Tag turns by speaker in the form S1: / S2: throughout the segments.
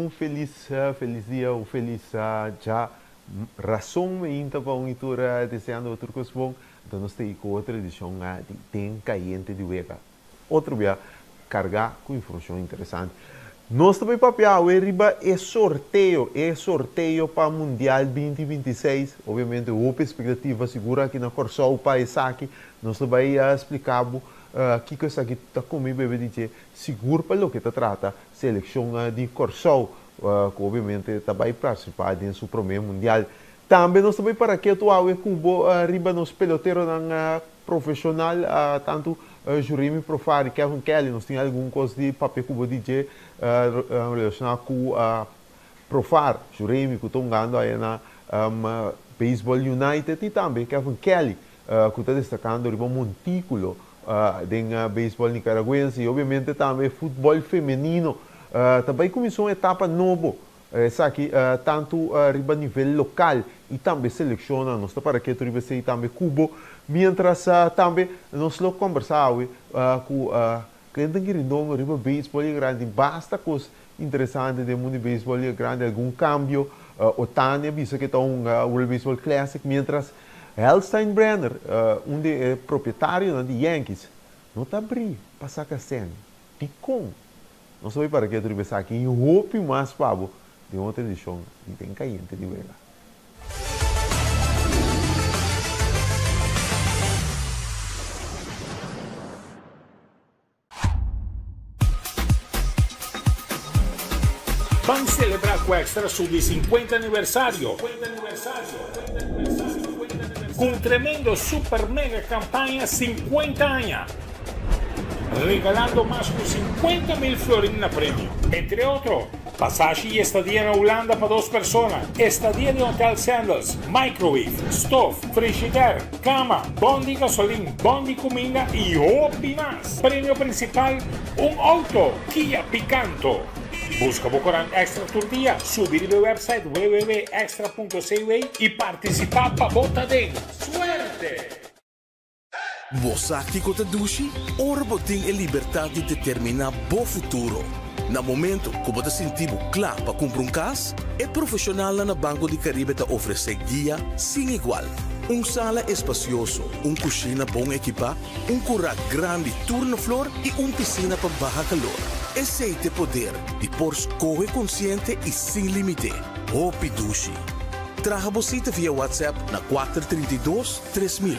S1: un felis felis dia, un felis djarason meinta pa un i tur deseando tur kos bon. Anto nos ta ei ku otro edishon di Den Kayente di Wega. Otro bia kargá ku informashon interesante. Nos ta bai papia awe riba e sorteo, e sorteo pa Mundial 2026. Obviamente hopi espektativa sigur aki na Kòrsou pa esaki. Nos ta bai splika bo kiko esaki ta kome i bebe di dje sigur pa loke ta trata selekshon di Kòrsou ku obviamente ta bai partisipá den su promé Mundial. Tambe nos ta bai para ketu awe ku bo riba nos peloteronan profeshonal, tantu Juremi Profar i Kevin Kelly. Nos tin algun kos di papia ku bo di dje relashoná ku Profar, Juremi ku ta hungando aya na Baseball United i tambe Kevin Kelly ku ta destakando riba montíkulo den beisbòl nikaraguense i obviamente tambe futbòl femenino ta bai kuminsá un etapa nobo. Esaki tantu riba nivel lokal i tambe selekshonnan. Nos ta para ketu riba esei tambe ku bo. Miéntras tambe nos lo kòmbersá awe ku Clinton Quirindongo riba beisbòl i grandi. Basta kos interesante den mundu di beisbòl i grandi. Algun kambio. Otani a bisa ku e ta hunga World Baseball Classic miéntras Hal Steinbrenner, un di e propietarionan di Yankees, no ta abrí pa saka sèn. Dikon? Nos ta bai para ketu riba esaki i hopi mas pa bo den otro edishon di Den Kayente di Wega.
S2: Ban celebra cu Extra su di 50 aniversario cu un tremendo super mega campaña 50 aña, regalando mas cu 50 mil florin na premio. Entre otro, Pasashi y estadia na Hulanda pa dos persona, estadia den Hotel Sandals, microwave, stof, frigidaire, cama, bon di gasolin, bon di cuminda y hopi mas. Premio principal, un auto Kia Picanto. Busca bo corant Extra tur dia, subi riba e website www.extra.cw y participa pa bo ta den suerte!
S3: Bo sa kiko ta dushi? Ora bo tin e libertat di determiná bo futuro. Na momento ku bo ta sinti bo kla pa kumpra un kas, e profeshonalnan na Banco di Caribe ta ofresé guia sin igual. Un sala espasioso, un kushina bon ekipá, un kurá grandi tur na flor i un pisina pa baha kalor. Esei t'e poder di por skohe konsiente i sin límite. Hopi dushi! Traha bo sita via WhatsApp na 432. 3000.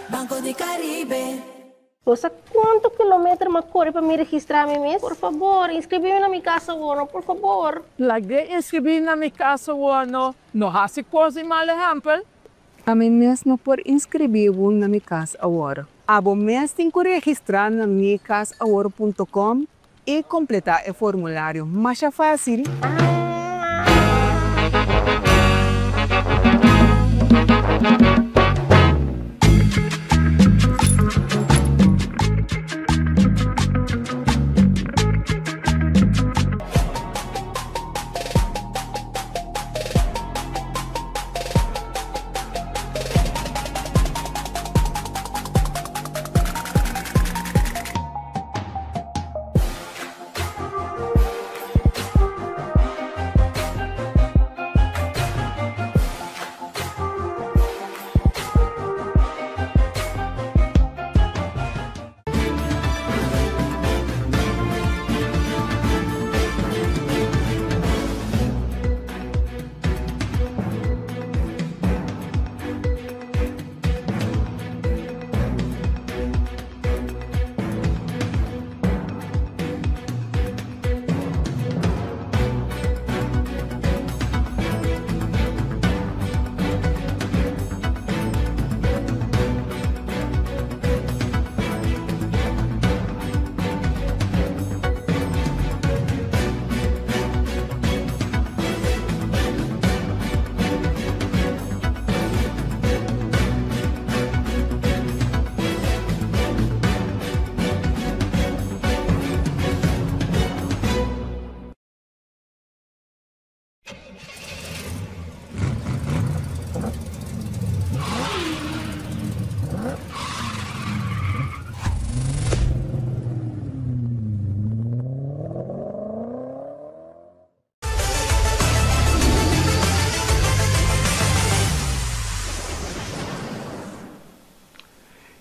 S4: Banco di Caribe.
S5: Bo sa kuantu kilometer m'a kore pa mi registrá mi mes? Por fabor, inskribí mi na mi kas awor, no, por fabor.
S6: Lag'é inskribí na mi kas awor, no. No hasi kos di mal ehèmpel.
S7: Ami mes no por inskribí bo na mi kas awor. Abo mes tin ku registrá na mikasawor punto com i kompletá e formulario masha fásil.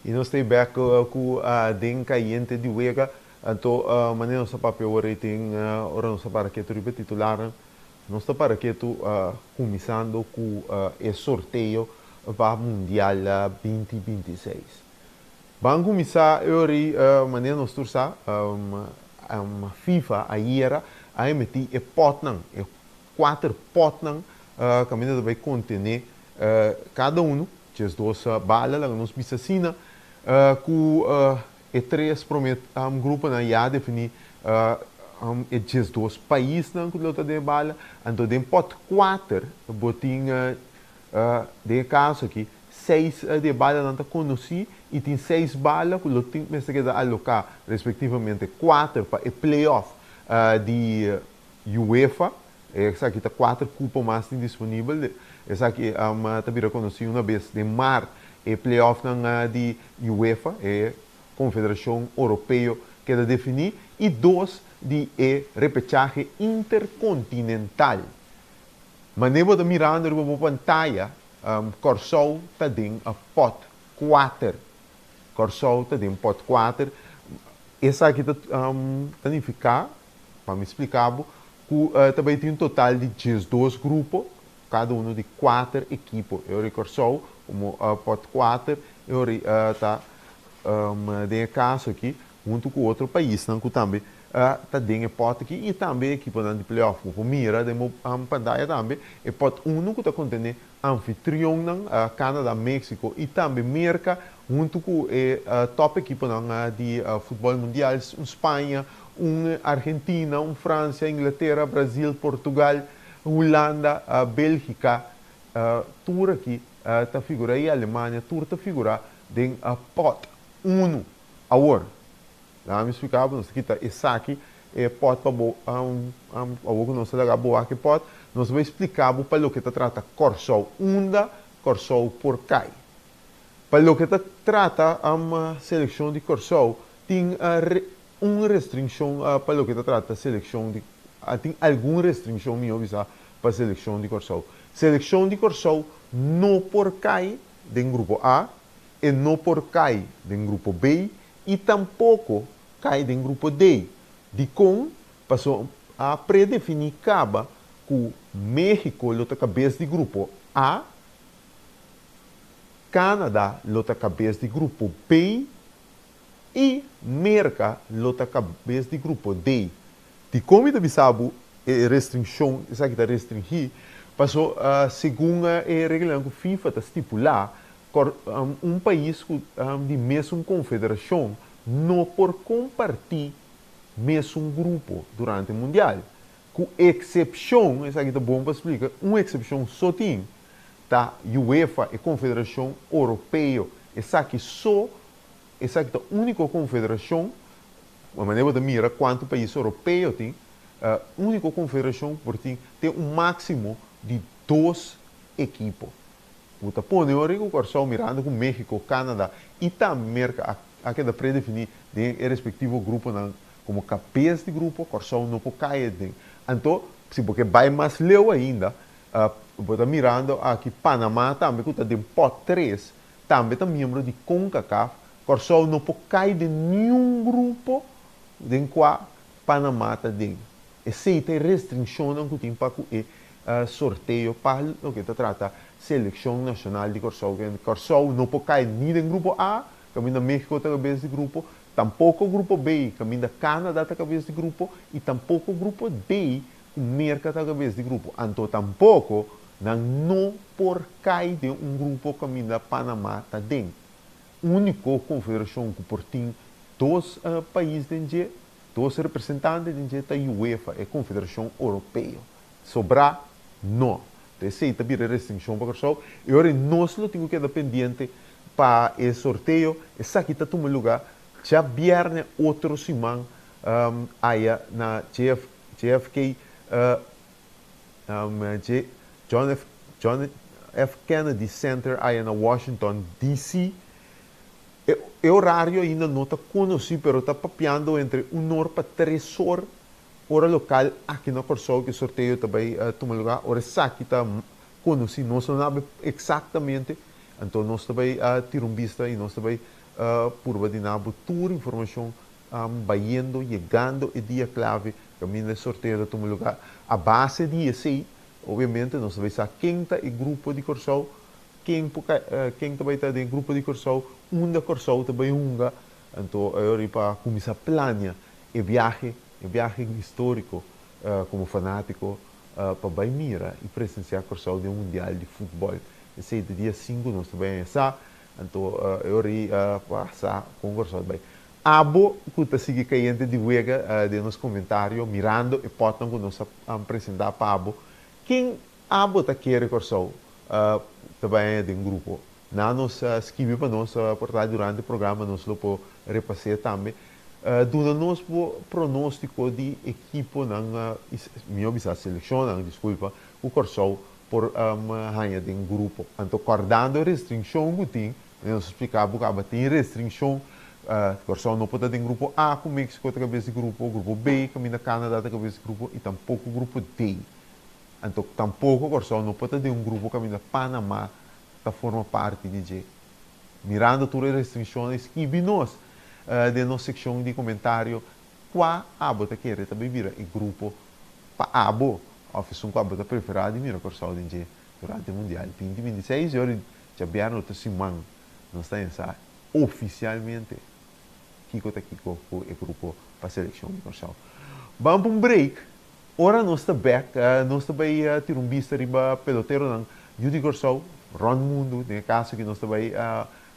S1: I nos ta bèk ku Den Kayente di Wega. Anto, manera nos a papia awor ei tin ora nos a para ketu riba e titularnan, nos ta para ketu kuminsando ku e sorteo pa Mundial 2026. Ban kuminsá e ora ei, manera nos tur sa, FIFA ayera a emití e pòtnan, e kuater pòtnan kaminda ta bai kontené kada unu 12 bala, laga nos bisa asina, ku e tres promé gruponan ya definí e 12 paisnan ku lo ta den e bala. Anto den pòt kuater bo tin, den e kaso aki, seis di e balanan ta konosí i tin seis bala ku lo tin mester keda aloká respektivamente kuater pa e play-off di UEFA. Esaki ta kuater kupo mas tin disponibel. Esaki ta bira konosí una bes den mart e playoffnan di UEFA, e Konfederashon Oropeo, keda definí i dos di e repechahe interkontinental. Manera bo ta mirando riba bo pantaya, Kòrsou ta den pòt kuater. Kòrsou ta den pòt kuater. Esaki ta nifiká Pa mi splika bo ku ta bai tin un total di 12 grupo, kada uno di kuater ekipo. E ora Kòrsou komo pòt kuater, e ora ta den e kaso aki huntu ku otro paisnan ku tambe ta den e pòt aki i tambe e ekiponan di play-off. Bo por mira den bo pantaya tambe e pòt unu ku ta kontené anfitrionnan, Canada, Mexico i tambe Merka, huntu ku e tòp ekiponan di futbòl mundial, un Spaña, un Argentina, un Fransia, Inglatera, Brazil, Portugal, Hulanda, Bélgika, tur aki ta figurá i Alemania, tur ta figurá den pòt unu. Awor, Laga mi splika bo, nos ta kita esaki, e pòt pa bo, awor ku nos ta laga bo wak e pòt, nos ta bai splika bo pa loke ta trata Kòrsou, unda Kòrsou por kai. Pa loke ta trata selekshon di Kòrsou, tin un restringshon pa loke ta trata selekshon di, tin algun restringshon mihó bisa pa selekshon di Kòrsou. Selekshon di Kòrsou no por kai den grupo A, e no por kai den grupo B i tampoko kai den grupo D. Dikon? Pasobra a predefiní kaba ku México lo ta kabes di grupo A, Canada lo ta kabes di grupo B i Merka lo ta kabes di grupo D. Dikon mi ta bisa bo e restringshon, esaki ta restringí? Pasobra segun e reglanan ku FIFA ta stipulá, Un pais ku di mesun konfederashon no por kompartí mesun grupo durante mundial. Ku eksepshon, esaki ta bon pa splika, un eksepshon so tin, ta UEFA, e konfederashon oropeo. Esaki so, esaki ta úniko konfederashon, manera bo ta mira kuantu pais oropeo tin, úniko konfederashon ku por tin te un máksimo di dos ekipo. Ku ta pone ora ku Kòrsou mirando ku México, Canada i tambe Merka a a keda predefiní den e respektivo gruponan komo kabes di grupo, Kòrsou no por kai aden. Anto, si bo ke bai mas leu ainda, bo ta mirando aki Panamá tambe ku ta den pòt tres, tambe ta miembro di Concacaf, Kòrsou no por kai den niun grupo den kua Panamá ta den. Esei ta e restringshonnan ku tin pa ku e sorteo pa loke ta trata selekshon nashonal di Kòrsou. Kòrsou no por kai ni den grupo A, kaminda México ta kabes di grupo, tampoko grupo B, kaminda Canada ta kabes di grupo, i tampoko grupo D, ku Merka ta kabes di grupo. Anto tampoko nan no por kai den un grupo kaminda Panamá ta den. Úniko konfederashon ku por tin dos pais den dje Dos representante den dje ta UEFA, e konfederashon oropeo. Sobrá, no. Ta esei ta bira restrikshon pa Kòrsou. E ora ei nos lo tin ku keda pendiente pa e sorteo. Esaki ta tuma lugá djabièrnè otro siman aya na JF, JFK, John F. John F. Kennedy Center aya na Washington, DC. E orario ainda no ta konosí pero ta papiando entre un or pa tres or, ora lokal aki na Kòrsou ku e sorteo ta bai tuma lugá. Ora esaki ta konosí nos no sabe eksaktamente, anto nos ta bai tira un bista i nos ta bai purba di na bo tur informashon bayendo, yegando e dia klave kaminda e sorteo ta tuma lugá. A base di esei, obviamente nos ta bai sa ken ta e grupo di Kòrsou, ken por ken ta bai ta den e grupo di Kòrsou, unda Kòrsou ta bai hunga. Anto e ora pa kuminsá plania e biahe, e biahe históriko komo fanátiko pa bai mira i presensiá Kòrsou den un mundial di futbòl. Esei ta dia sinku nos ta bai haña sa. Anto e ora ei pa sa kon Kòrsou ta bai. Abo ku ta sigui kayente di wega den nos komentario mirando e pòtnan ku nos a presentá pa abo, ken abo ta kere Kòrsou ta bai haña den grupo? Nan nos skibi pa nos por ta durante programa nos lo por repas'é tambe. Duna nos bo pronóstiko di ekiponan, mihó bisa selekshonnan, diskulpa, ku Kòrsou por haña den grupo. Anto kòrdando e restringshon ku tin, nos a splika bo kaba tin restringshon, Kòrsou no por ta den grupo A ku Meksiko ta kabes di grupo, grupo B kaminda Kanada ta kabes di grupo i tampoko grupo D. Anto tampoko Kòrsou no por ta den un grupo kaminda Panama ta forma parti di dje. Mirando tur e restringshonnan skibi nos den nos sekshon di komentario kua abo ta kere ta bai bira e grupo pa abo òf esun ku abo ta preferá di mira Kòrsou den dje durante Mundial 2026 i ora di djabièrnè otro siman nos ta hensá ofisialmente kiko ta kiko ku e grupo pa selekshon di Kòrsou. Ban pa un break. Ora nos ta bek, nos ta bai tira un bista riba peloteronan yu di Kòrsou rònt mundu. Den e kaso aki nos ta bai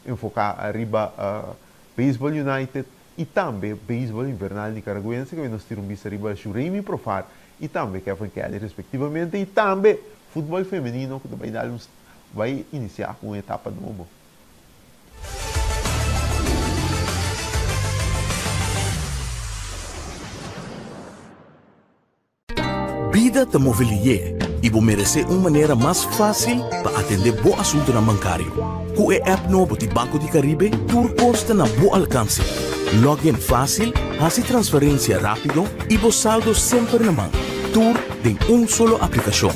S1: enfoká riba Baseball United i tambe Baseball Invernal Nicaraguense kaminda nos tira un bista riba Juremi Profar i tambe Kevin Kelly respektivamente i tambe futbòl femenino ku ta bai dal un bai inisiá ku un etapa nobo.
S3: Bida ta move lié i bo meresé un manera mas fásil pa atendé bo asuntunan bankario. Ku e app nobo di Banco di Caribe tur kos ta na bo alkanse. Log in fásil, hasi transferensia rápido i bo saldo semper na man. Tur den un solo aplikashon.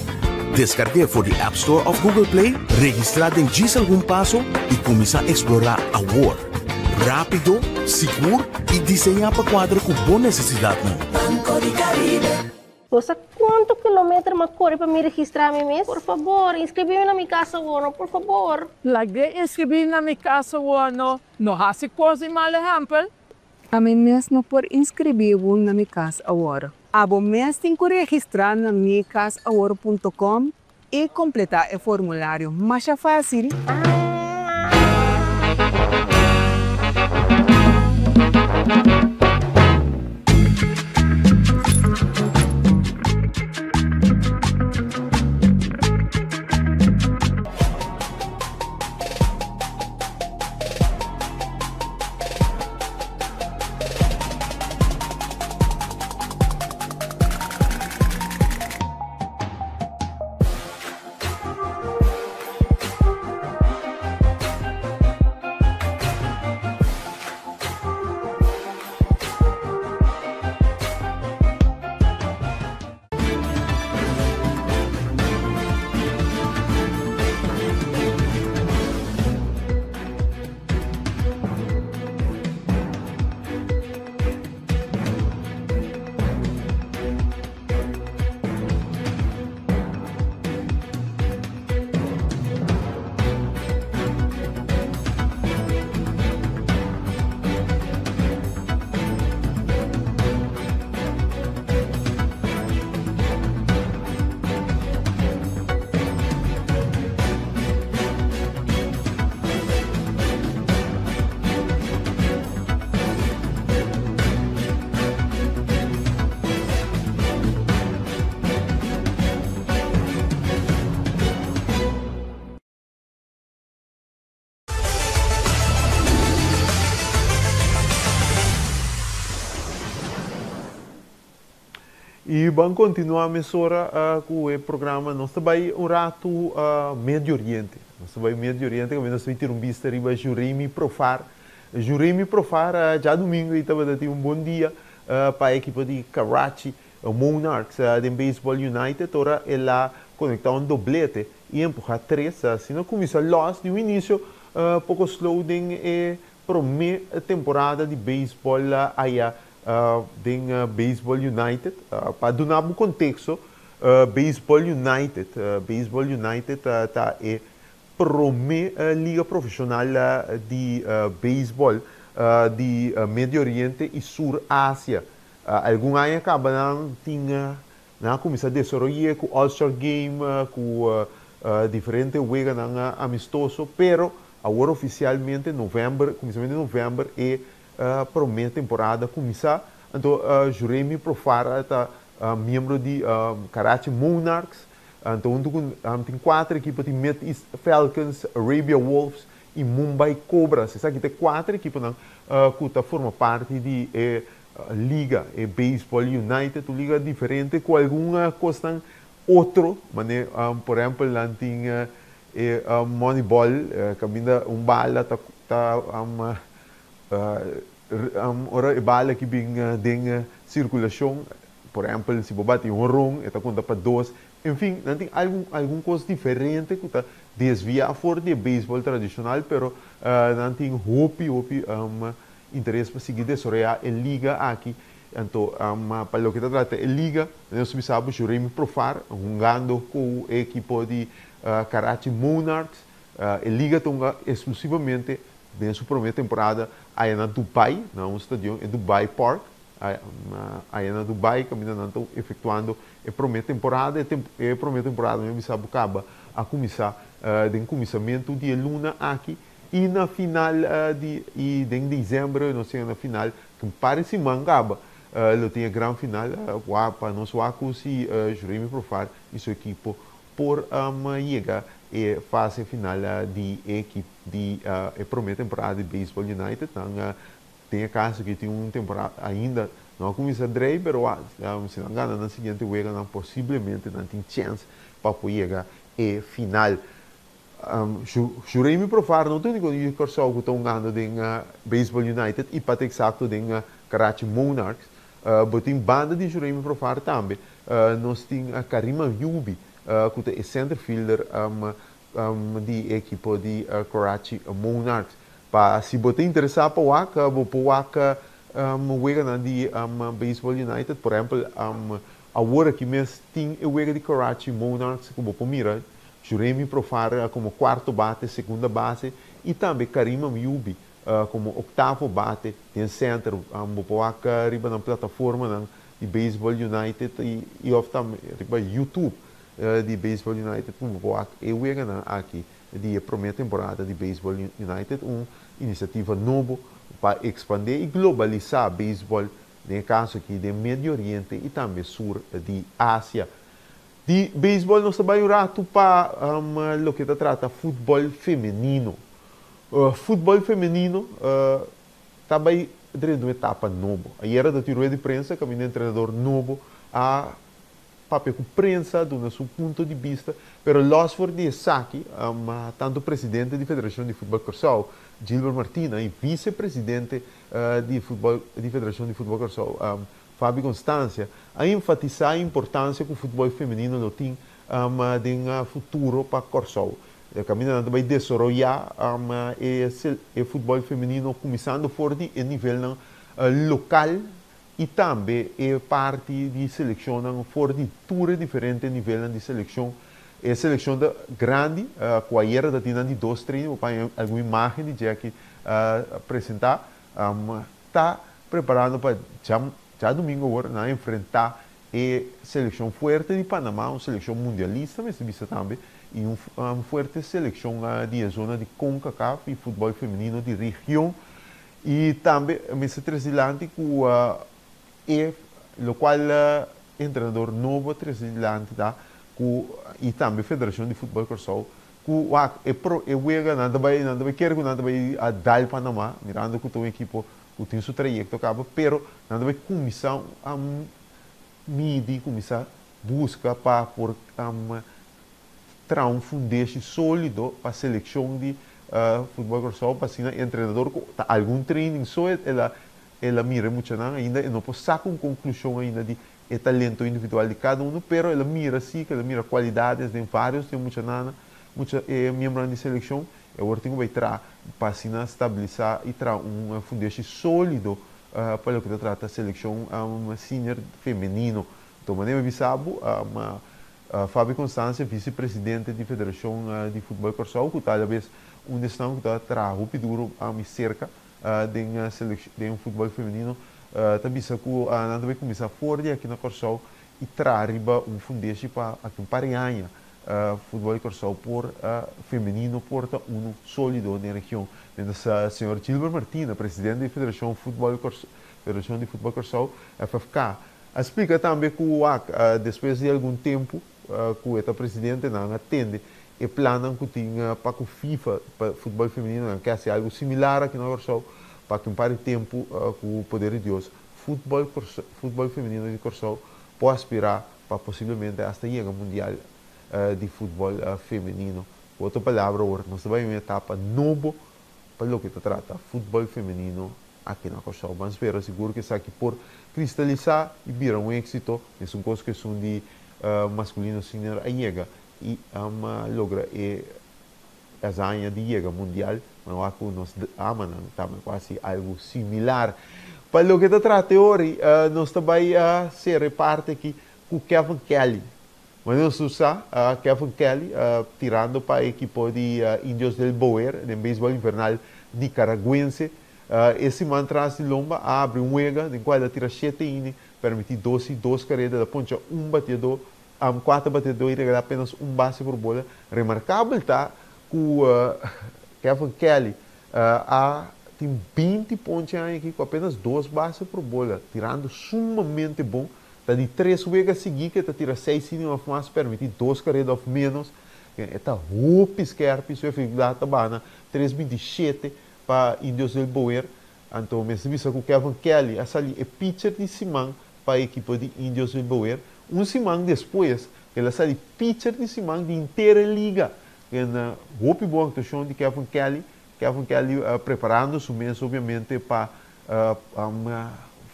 S3: Deskarg'é for di App Store òf Google Play, registrá den djis algun paso i kuminsá eksplorá awor. Rápido, sigur i diseñá pa kuadra ku bo nesesidatnan.
S4: Banco di Caribe.
S5: Bo sa kuantu kilometer m'a kore pa mi registrá mi mes? Por fabor, inskribí mi na mi kas awor, no, por fabor.
S6: Lag'é inskribí na mi kas awor, no, no hasi kos di mal ehèmpel.
S7: Ami mes no por inskribí bo na mi kas awor. Abo mes tin ku registrá na mikasawor punto com i kompletá e formulario masha fásil.
S1: I ban kontinuá mesora ku e programa. Nos ta bai un ratu Medio Oriente. Nos ta bai Medio Oriente kaminda nos ta bai tira un bista riba Juremi Profar. Juremi Profar djadumingu ei tabata tin un bon dia pa e ekipo di Karachi Monarchs den Baseball United ora el a konektá un doblete i empuhá tres. Asina kuminsá lòs di un inisio poko slow den e. Promé temporada di beisbòl aya den Baseball United. Pa duna bo konteksto, Baseball United, Baseball United ta e promé liga profeshonal di beisbòl di Medio Oriente i Sur Asia. Algun aña kaba nan tin nan a kuminsá desaroy'é ku All Star Game, ku diferente weganan amistoso, pero awor ofisialmente novèmber, kuminsamentu di novèmber e promé temporada kuminsá. Anto Juremi Profar ta miembro di Karachi Monarchs. Anto huntu ku tin kuater ekipo, tin Mid East Falcons, Arabia Wolves i Mumbai Cobras. Esaki ta e kuater ekiponan ku ta forma parti di e liga, e Baseball United, un liga diferente ku algun kosnan otro, manera por ehèmpel nan tin e Moneyball kaminda un bala ta ta ora e bala aki bin den sirkulashon, por ehèmpel si bo bati un honron e ta konta pa dos, en fin nan tin algun algun kos diferente ku ta desviá for di e beisbòl tradishonal pero nan tin hopi hopi interes pa sigui desaroyá e liga aki. Anto pa loke ta trata e liga, nos bisa bo Juremi Profar hungando ku e ekipo di Karachi Monarchs. E liga ta hunga eksklusivamente den su promé temporada aya na Dubai, na un stadion, e Dubai Park, aya na Dubai kaminda nan ta efektuando e promé temporada. E promé temporada mi a bisa bo kaba a kuminsá den kuminsamentu di e luna aki i na final di i den desèmber nos yega na final, ku un par di siman kaba lo tin e gran final pa nos wak ku si Juremi Profar i su ekipo por yega e fase final di e ekip di e prome temporada di Baseball United. Nan den e kaso aki tin un temporada ainda no a kuminsá drei pero si nan gana nan siguiente weganan posiblemente nan tin chèns pa por yega e final. Juremi Profar no ta úniko di Kòrsou ku ta hungando den Baseball United i pa ta eksakto den Karachi Monarchs. Bo tin banda di Juremi Profar tambe nos tin Karim Ayoubi ku ta e centerfielder di e ekipo di Karachi Monarchs. Pa si bo ta interesá pa wak bo por wak weganan di Baseball United. Por ehèmpel awor aki mes tin e wega di Karachi Monarchs ku bo por mira Juremi Profar komo kuarto bate, segunda base i tambe Karim Amyubi komo oktavo bate den sènter. Bo por wak riba nan plataformanan di Baseball United i òf tambe riba YouTube di Baseball United ku bo por wak e weganan aki di e promé temporada di Baseball United, un inisiativa nobo pa ekspandé i globalisá beisbòl, den e kaso aki den Medio Oriente i tambe Sur di Asia. Di beisbòl nos ta bai un ratu pa loke ta trata futbòl femenino. Futbòl femenino ta bai drenta un etapa nobo. Ayera ta tin rueda di prensa kaminda entrenador nobo a papia ku prensa, duna su punto di bista, pero lòs for di esaki tantu presidente di Federashon di Futbòl Kòrsou, Gilbert Martina i vise presidente di futbòl di Federashon di Futbòl Kòrsou, Fabi Constancia a enfatisá e importansia ku futbòl femenino lo tin den futuro pa Kòrsou. E kaminda nan ta bai desaroyá e futbòl femenino kuminsando for di e nivelnan lokal i tambe e parti di selekshonnan for di tur e diferente nivelnan di selekshon. E selekshon ta grandi, ku ayera ta tin nan di dos training, bo por haña algun imágen di dje aki presentá. Ta preparando pa djadumingu awor nan enfrentá e selekshon fuerte di Panamá, un selekshon mundialista mester bisa tambe, i un fuerte selekshon di e zona di Concacaf i futbòl femenino di region. I tambe mester trese dilanti ku e lokual entrenador nobo a trese dilanti ta ku i tambe Federashon di Futbòl Kòrsou Ku wak e pro e wega nan ta bai nan ta bai kere ku nan ta bai a dal Panama mirando ku ta un ekipo ku tin su trayekto kaba pero nan ta bai kuminsá a midi kuminsá buska pa por traha un fundeshi solido pa selekshon di futbòl Kòrsou pa asina e entrenador ku ta algun training so el a el a mira e muchanan ainda e no por saka un konklushon ainda di e talento individual di kada unu, pero el a mira si ku el a mira kualidades den vários di e muchanana. Mucha e miembronan di selekshon i awor tin ku bai traha pa asina stabilisá i traha un fundeshi sólido pa loke ta trata selekshon senior femenino. Anto manera mi bisa bo, Fabi Constancia, vise presidente di Federashon di Futbòl Kòrsou ku ta alabes un di esnan ku ta traha hopi duru ami serka den den futbòl femenino, ta bisa ku nan ta bai kuminsá for di aki na Kòrsou i traha riba un fundeshi pa aki un par di aña futbòl di Kòrsou por femenino por ta unu sólido den region. Mientras señor Gilbert Martina, presidente di Federashon Futbòl Federashon di Futbòl Kòrsou, FFK, a splika tambe ku wak despues di algun tempu ku e ta presidente nan a tende e plannan ku tin pa ku FIFA pa futbòl femenino nan ke hasi algu similar aki na Kòrsou pa aki un par di tempu ku poder di Dios futbòl futbòl femenino di Kòrsou por aspirá pa posiblemente asta yega mundial di futbòl femenino. Ku otro palabra awor nos ta bai un etapa nobo pa loke ta trata futbòl femenino aki na Kòrsou. Ban spera sigur ku esaki por kristalisá i bira un éksito, mesun kos ku esun di maskulino senior a yega i a logra e hazaña di yega mundial, ma wak ku nos damanan tambe por hasi algu similar. Pa loke ta trata e ori, nos ta bai sera e parti aki ku Kevin Kelly. Manera nos tur sa, Kevin Kelly tirando pa e ekipo di Indios del Boer den beisbòl invernal nikaragüense. E siman tras di lomba a abri un wega den kual el a tira shete inning, permití dos i dos kareda, el a poncha un batiadó Kuater bateadó i regalá apenas un base por bola. Remarkabel ta ku Kevin Kelly a tin 20 ponche aña aki ku apenas dos base por bola, tirando sumamente bon. Ta di tres wega sigui ku e ta tira seis inning òf mas, permití dos kareda òf ménos. E ta hopi skèrpi, su efektividat ta baha na tres 27 pa Indios del Boer. Anto mester bisa ku Kevin Kelly a sali e pitcher di siman pa e ekipo di Indios del Boer. Un siman despues el a sali pitcher di siman di henter e liga. En hopi bon aktuashon di Kevin Kelly. Kevin Kelly preparando su mes obviamente pa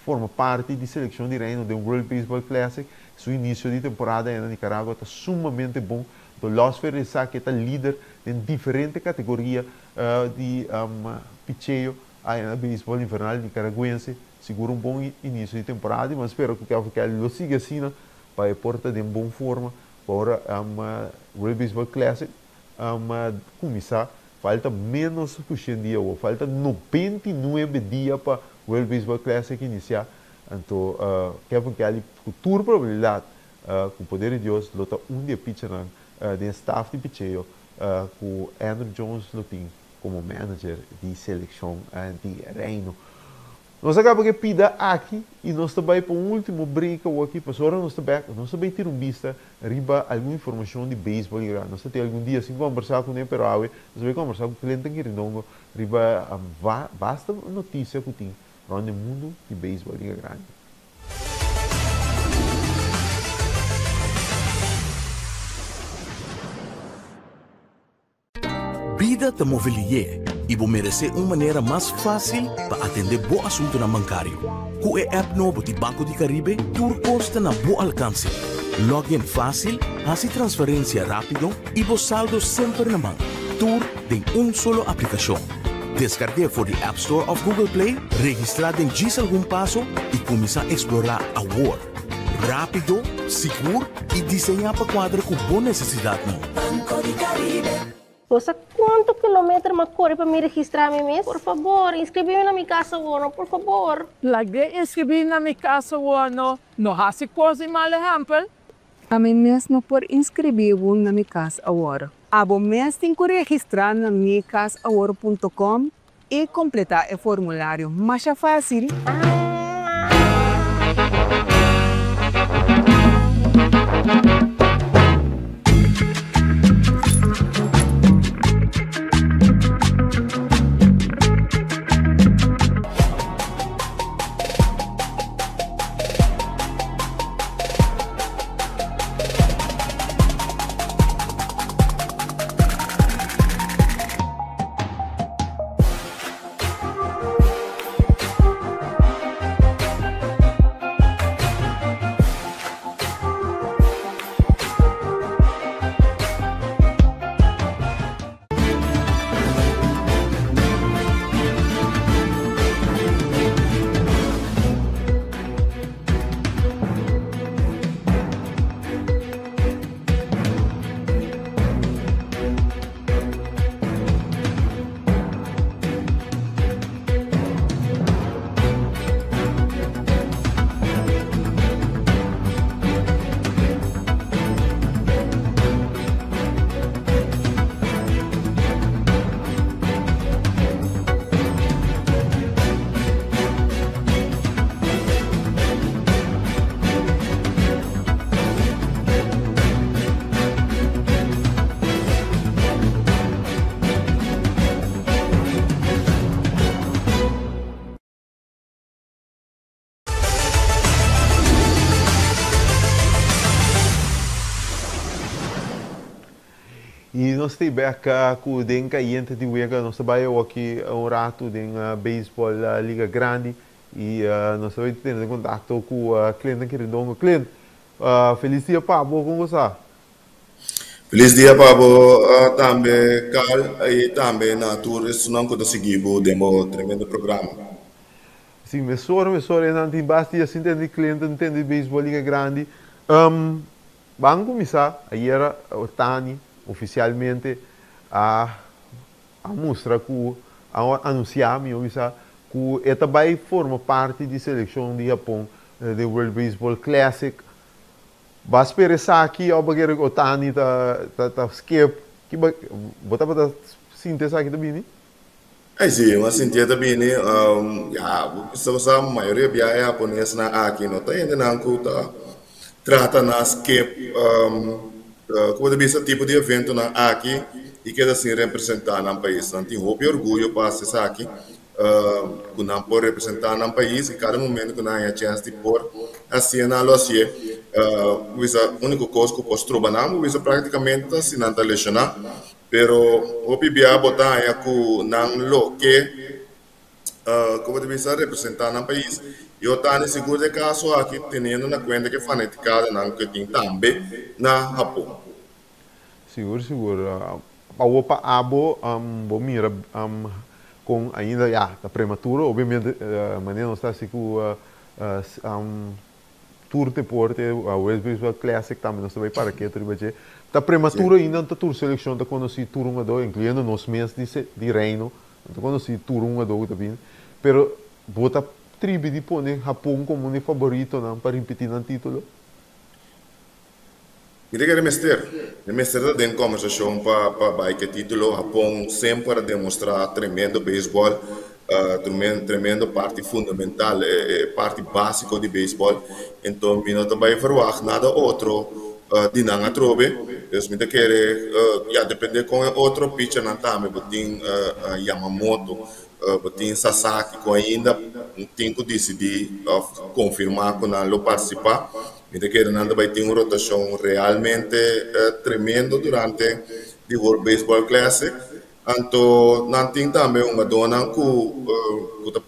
S1: forma parti di selekshon di Reino den World Baseball Classic. Su inisio di temporada na Nicaragua ta sumamente bon. Anto Losfer e sa ku e ta lider den diferente kategoria di picheo na beisbòl invernal nikaragüense. Sigur un bon inicio di temporada y mi a spera cu Kevin Kelly lo sigui asina pa e por ta den bon forma pa ora World Baseball Classic cuminsa. Falta menos cu shen dia awor, falta 99 dia pa World Baseball Classic inicia. Anto Kevin Kelly cu tur probabilidad cu poder di Dios lo ta un di e pitchernan den staff di picheo cu Andruw Jones lo tin komo manager di selekshon di Reino. Nos a kaba ku e pida aki i nos ta bai pa un ultimo break awoki pasobra ora nos ta bek nos ta bai tira un bista riba algun informashon di beisbòl i nos ta tin algun dia sin kombersá kuné pero awe nos ta bai kombersá ku Clinton Quirindongo riba basta notisia ku tin rònt den mundu di beisbòl Liga Grandi.
S3: Bida ta move lié i bo meresé un manera mas fásil pa atendé bo asuntunan bankario. Ku e app nobo di Banco di Caribe tur kos ta na bo alkanse. Log in fásil, hasi transferensia rápido i bo saldo semper na man. Tur den un solo aplikashon. Deskarg'é for di App Store òf Google Play, registrá den djis algun paso i kuminsá eksplorá awor. Rápido, sigur i diseñá pa kuadra ku bo nesesidatnan.
S4: Banco di Caribe.
S5: Bo sa kuantu kilometer m'a kore pa mi registrá mi mes? Por fabor, inskribí mi na mi kas awor, no, por fabor.
S6: Lag'é inskribí na mi kas awor, no, no hasi kos di mal ehèmpel.
S7: Ami mes no por inskribí bo na mi kas awor. Abo mes tin ku registrá na mikasawor punto com i kompletá e formulario masha fásil.
S1: nos ta bek ku Den Kayente di Wega. Nos ta bai awoki un ratu den beisbòl Liga Grandi i nos ta bai tene kontakto ku Clinton Quirindongo. Clint, felis dia pa bo, kon bo sa?
S8: Felis dia pa bo tambe Carl i tambe na tur esunnan ku ta sigui bo den bo tremendo programa.
S1: Si, mesora mesora e nan tin basta di asina tende di Clinton tende di beisbòl Liga Grandi. Ban kuminsá, ayera Otani ofisialmente a a mustra ku a anunsiá mihó bisa ku e ta bai forma parti di selekshon di Hapon den World Baseball Classic. Bo a spera esaki òf bo kere ku Otani ta ta skip? Ki bo bo tabata sinti esaki ta bini?
S8: Ay si, mi a sinti e ta bini. Ya, bo bisa bo sa mayoria biaha e haponesnan aki no ta hendenan ku ta trata na skip ku bo ta bisa tipo di eventonan aki i keda sin representá nan pais. Nan tin hopi orguyo pa hasi esaki ku nan por representá nan pais i kada momento ku nan haña chèns di por hasié nan lo hasié. Bo bisa úniko kos ku por stroba nan bo bisa práktikamente ta si nan ta leshoná. Pero hopi bia bo ta haña ku nan lo ke, komo ta bisa, representá nan pais. I Otani sigur den kaso aki teniendo na kuenta ku e fanatikadanan ku e tin tambe na Hapon.
S1: Sigur, sigur. Awor pa abo bo mira kon ainda ya ta prematuro, obviamente manera nos ta hasi ku Tur deporte, World Baseball Classic tambe nos ta bay para ketu riba dje. Ta prematuro ainda ta tur seleccion ta conoci tur hungador, incluyendo nos mes di di Reino, no ta conoci tur hungador cu ta bini. Pero bo ta tribi di pone Japon como un di favoritonan pa ripiti nan titulo?
S8: Mi ta kere mester. E mester ta den kombersashon pa pa bai ku e título. Hapon semper a demostrá tremendo beisbòl, tremendo parti fundamental, e parti básiko di beisbòl. Enton mi no ta bai ferwagt nada otro di nan atrobe. Dus mi ta kere, ya, dependé kon e otro pichernan tambe. Bo tin Yamamoto, bo tin Sasaki ku ainda tin ku disidí òf konfirmá ku nan lo partisipá. Mi ta kere nan ta bai tin un rotashon realmente tremendo durante di World Baseball Classic. Anto nan tin tambe hungadónan ku ku ta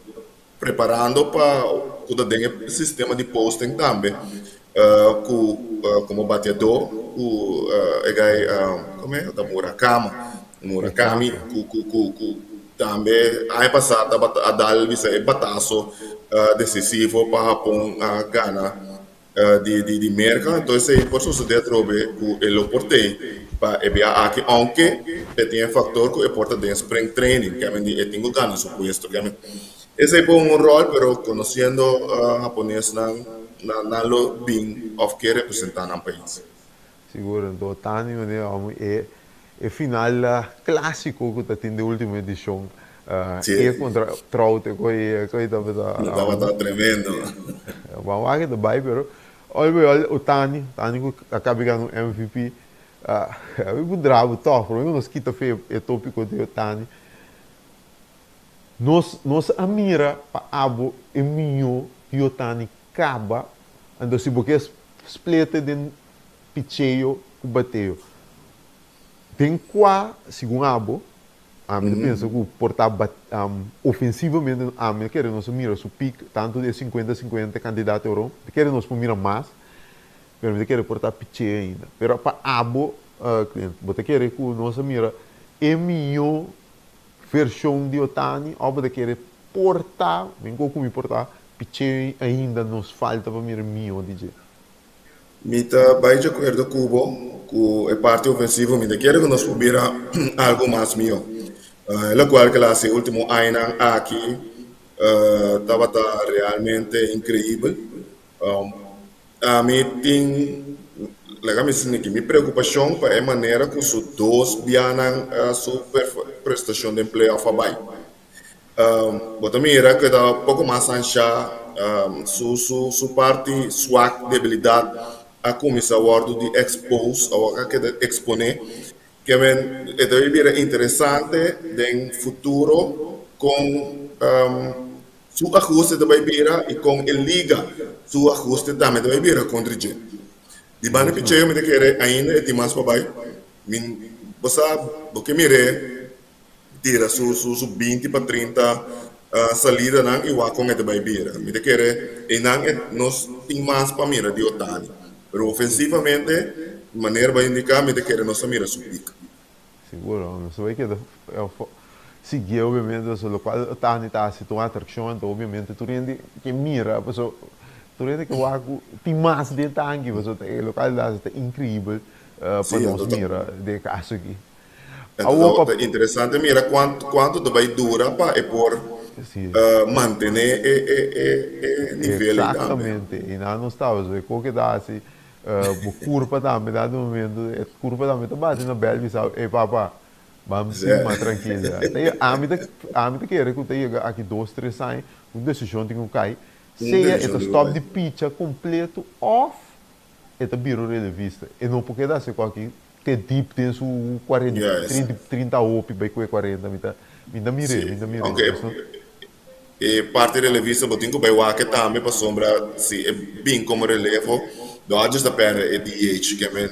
S8: preparando pa ku ta den e sistema di posting tambe ku komo bateadó ku e gai kome ta Murakama Murakami ku ku ku ku tambe aña pasá tabata a dal bisa e bataso desisivo pa Hapon a gana di di di Merka. Enton esei por sosodé atrobe ku e lo por tei pa e bia aki, ounke e tin e faktor ku e por ta den spring training, ke men di e tin ku gana su puesto. Ke men esei por un ròl, pero konosiendo haponesnan nan nan lo bin òf ke representá nan pais.
S1: Sigur, anto Tani manera amo e e final clásico cu ta tin den ultimo edicion e contra Trout e coi e coi tabata
S8: Tabata tremendo.
S1: Ban wak e ta bay pero ol bay ol Otani, Otani cu a caba di gana un MVP a mi puntra bo toch prome cu nos kita fe e topico di Otani nos nos a mira pa abo e miyo di Otani caba anto si bo kier Splete den picheo ku bateo. Den kua, segun abo, ami ta pensa ku por ta ofensivamente ami a kere nos a mira su pik tantu di e sinkuenta sinkuenta kantidat di oron. Mi ta kere nos por mira mas, pero mi ta kere por ta picheo ainda. Pero pa abo, Clint, bo ta kere ku nos a mira e mihó vershon di Otani òf bo ta kere por ta, mi ku mi por ta Pichei ainda nos falta pa mira mihó di dje.
S8: Mi ta bai di akuerdo ku bo ku e parti ofensivo mi ta kere ku nos por bira algu mas mihó. E lokual ku el a hasi e último añanan aki tabata realmente inkreibel. Ami tin, laga mi sinti mi preokupashon pa e manera ku su dos bianan su prestashon den playoff a bai. Bo ta mira ku e ta poko mas anshá, su su su parti swak, debilidat a kuminsá wòrdu di expose, awor a keda eksponé. Ke men e ta bira interesante den futuro kon su ahuste ta bai bira i kon e liga su ahuste tambe ta bai bira kontra dje. Di banda picheo mi ta kere ainda e tin mas pa bai. Mi. Bo sa, bo ke mir'é tira su su su binti pa trinta salidanan i wak kon e ta bai bira. Mi ta kere einan e nos tin mas pa mira di Ohtani. Pero ofensivamente, manera bo a indiká, mi ta kere nos a mira su pik.
S1: Seguro, nos ta bai keda siguié obviamente pasobra lokual Ohtani ta hasi ta un atrakshon, anto obviamente tur hende ke mira pasobra tur hende ke wak ku tin mas den tanki pasobra e lokual e ta hasi ta inkreibel. Pa nos mira den e kaso aki.
S8: Awor pa. Ta interesante mira kuantu ta bai dura pa e por mantené e nivel ei tambe.
S1: Eksaktamente, i nan nos tabata so e koke ta hasi bo kurpa tambe dado momento e kurpa tambe ta bati na bèl bisa ey papa ban suma trankil ya. Ami ta ami ta kere ku ta yega aki dos tres aña un desishon tin ku kai sea e ta stòp di picha kompleto òf E ta bira un relevista. E no por keda hasi kualki te dip den su kuarenta, trinta, trinta hopi bai ku e kuarenta. Mi ta, mi ta mir'é, mi ta mir'é.
S8: Aunke e parti relevista bo tin ku bai wak tambe pasobra si e bin komo relevo Dodgers ta pèrdè e DH ke men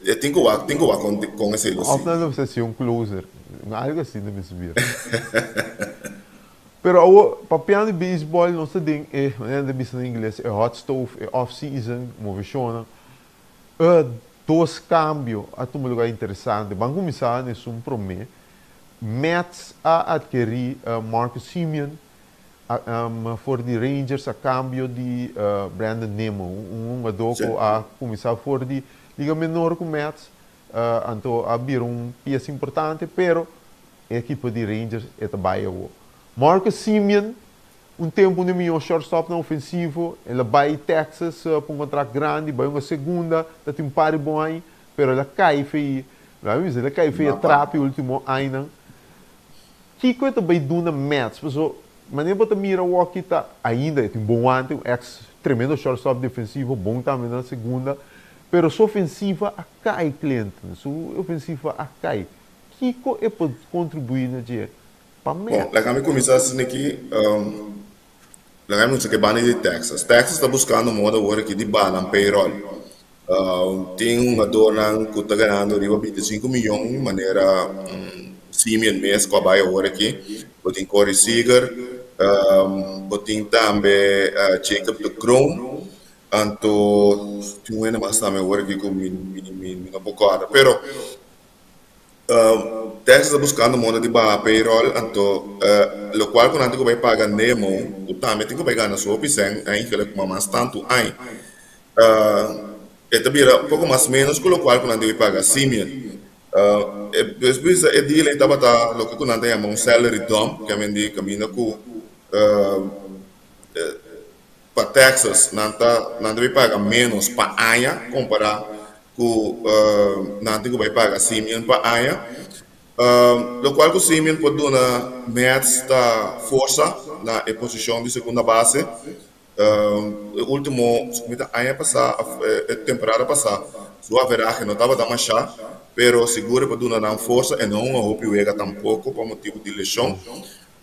S8: e tin ku wak, tin ku wak kon kon esei lo
S1: Òf
S8: sigui.
S1: nan lo mester hasi un closer, algu asina mester bira. Pero awor, papiando di beisbòl, nos ta den e, manera nan ta bisa na ingles, e hot stove, e off season, moveshonnan. E dos kambio a tuma lugar interesante. Ban kuminsá na esun promé. Mets a atkerí Marcus Semien for di Rangers a kambio di Brandon Nimmo, un hungadó ku a kuminsá for di liga menor ku Mets, anto a bira un piesa importante, pero E ekipo di Rangers e ta bai awor. Marcus Semien, un tempu un di mihó shortstopnan ofensivo, el a bai Texas pa un kontrakt grandi, bai hunga segunda, ta tin un par di bon aña, pero el a kai fei, laga mi bisa, el a kai fei e trap e ultimo añanan. Kiko e ta bai duna Mets? Paso, manera bo ta mira awor aki ta ainda e tin bon wante, un ex tremendo shortstop defensivo, bon tambe na segunda, pero su ofensiva a kai, Clinton, su ofensiva a kai. Kiko e por kontribuí na dje pa
S8: Bon,
S1: Mets?
S8: laga mi kuminsá asina aki, laga mi kuminsá ku e banda di Texas. Texas ta buskando moda awor aki di baha nan payroll. Tin hungadornan ku ta ganando riba 25 miyon, manera Semien mes ku a bai awor aki. Bo tin Corey Seager, bo tin tambe Jacob deGrom, anto tin un hende mas tambe awor aki ku mi mi no por kòrda. Pero Texas ta buskando moda di baha payroll, anto lokual ku nan tin ku bai paga Nemo, ku tambe tin ku bai gana su hopi sèn, eigenlijk kuma mas tantu aña. E ta bira un poko mas ménos ku lokual ku nan debe paga Simeon. E bisa e deal ei tabata loke ku nan ta yama un salary dump, ke a men di kaminda ku Pa Texas nan ta nan debe paga menos pa aña compara cu nan tin cu bay paga Simeon pa aña. Locual cu Simeon por duna Mets ta forsa na e posicion di segunda base. E ultimo mi ta aña pasa of e temporada pasa su averahe no tabata masha pero sigur e por duna nan forsa e no hunga hopi wega tampoco pa motibo di lesion.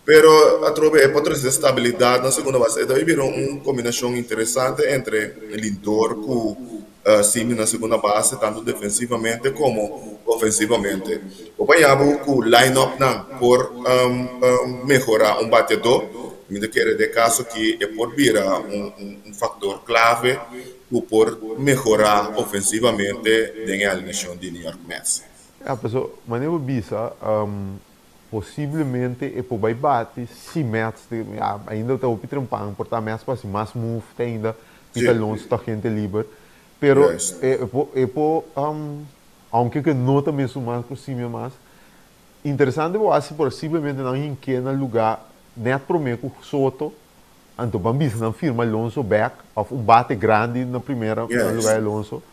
S8: Pero atrobe e por trese stabilidat na segunda base. E ta bira un kombinashon interesante entre Lindor ku Semien na segunda base, tantu defensivamente komo ofensivamente. Bo por haña bo ku line-upnan por mehorá un bateadó. Mi ta kere den e kaso aki e por bira un faktor klave ku por mehorá ofensivamente den e alineashon di New York Mets.
S1: Ya, pasobra manera bo bisa, Posiblemente e por bai bati si Mets te, ya, ainda ta hopi trempan, por ta Mets por hasi mas move te ainda, Pete Alonso ta agente liber, pero e por, e por, aunke ke no ta mesun mas ku Simeon mas, interesante por hasi posiblemente nan hink'é na luga net prome ku Soto, anto ban bisa nan firma Alonso bek of un bate grandi na primera na luga di Alonso,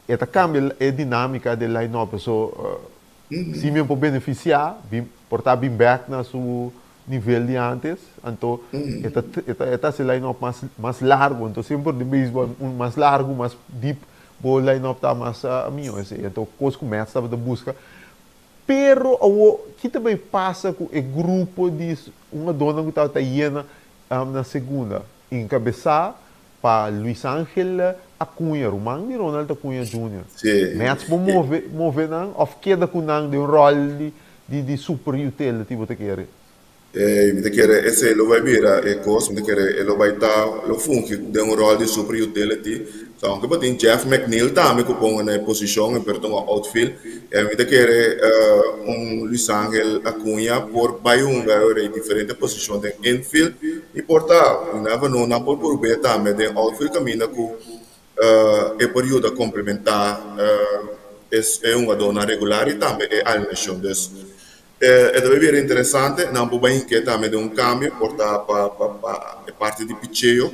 S1: e ta kambia e dinamika den line-up, so Simeon por benefisiá, bin, por ta bin bèk na su nivel di ántes, anto e ta e ta e ta hasi line-up mas mas largu, anto semper den beisbòl un mas largu, mas dip bo line-up ta mas mihó esei, anto kos ku Mets tabata buska. Pero awor ki ta bai pasa ku e grupo di hungadónan ku tabata yena na segunda? Enkabesá. Pa Luis Angel Acuña, ruman di Ronald Acuña Junior.
S8: Sí.
S1: Mets por move, move nan of keda ku nan den un rol di, di, di super utility bo ta kere?
S8: Eh, mi ta kere esei lo bai bira e kos, mi ta kere e lo bai ta, lo fungi den un rol di super utility. So, aunke bo tin Jeff McNeil tambe ku ponga na e posishon, e pero ta un outfield, eh, mi ta kere un Luis Angel Acuña por bai hunga e diferente posishon den infield i por ta, you never know, nan por prob'é tambe den outfield kaminda ku e por yuda komplementá e hungadónan regular i tambe e alineashon. Dus, e ta bai bira interesante, nan por bai hink'é tambe den un kambio, por ta pa pa e parti di picheo.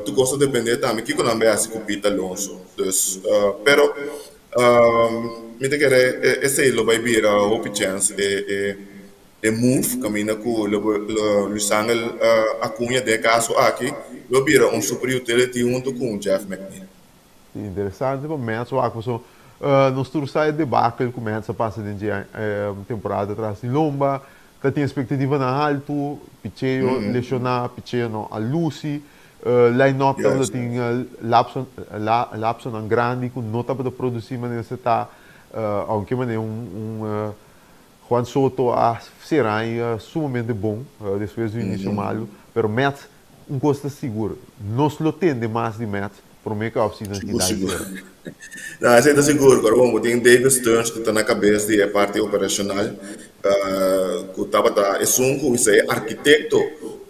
S8: Tur kos ta dependé tambe kiko nan bai hasi ku Pete Alonso. Dus, pero mi ta kere esei lo bai bira hopi chèns e e move kaminda ku lo Luis Angel Acuña den e kaso aki lo bira un super utility hunto ku un Jeff McNeil.
S1: Interesante pa Mets wak paso nos tur sa e debakel ku Mets a pasa den dje temporada atras di lomba, ta tin espektativanan haltu, picheo leshoná, picheo no a lusi, line-up tabata tin lapso lapsonan grandi ku no tabata produsí manera se ta, aunke manera un Juan Soto a sera aña sumamente bon despues di un inicio malo, pero Mets un cos ta sigur, nos lo tende mas di Mets prome cu e offseason
S8: Sigur,
S1: ki dal
S8: sigur.
S1: sera.
S8: No, esei ta sigur, pero bon, bo tin David Stearns cu ta na cabes di e parti operacional, cu tabata esun cu bisa e arquitecto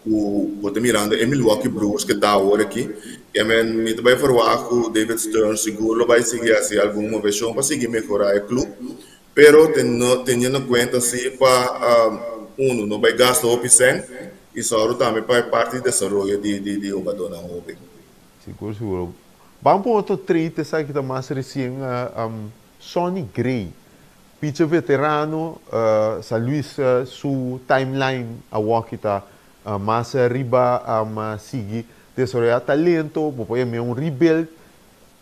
S8: cu bo ta mirando e Milwaukee Brewers cu ta awor aki. I men, mi ta bay verwagt cu David Stearns sigur lo bay sigui haci algun movecion pa sigui mehora e club. Pero teniendo kuenta si pa unu no bai gasta hopi sèn i sòru tambe pa e parti di desaroyo di hungadónan hoben.
S1: Sigur sigur. Ban pa otro trade esaki ta mas resien Sonny Gray, pitcher veterano, San Luis su timeline awoki ta mas riba sigui desaroyá talento, bo por yam'é un rebuild.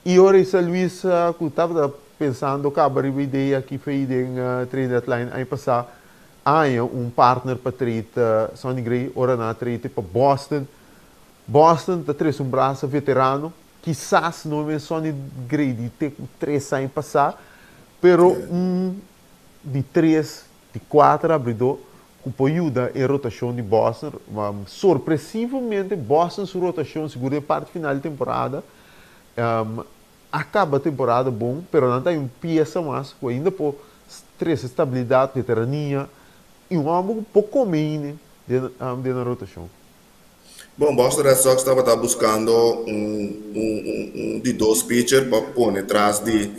S1: I ora i San Luis ku tabata pensando kaba riba idea ki fei den trade deadline aña pasá, a haña un partner pa trade Sonny Gray ora nan a trade pa Boston. Boston ta trese un brasa veterano, kisas no e mes Sonny Gray di te ku tres aña pasá, pero un di tres, di kuater abridó ku por yuda e rotashon di Boston. Sorpresivamente Boston su rotashon sigur den parti final di temporada a kaba temporada bon, pero nan ta hay un piesa mas ku ainda por trese stabilidat, veterania i un hòmber ku por kome hende den den nan rotashon.
S8: Bon, Boston Red Sox tabata buskando un un un di dos pitcher pa pone tras di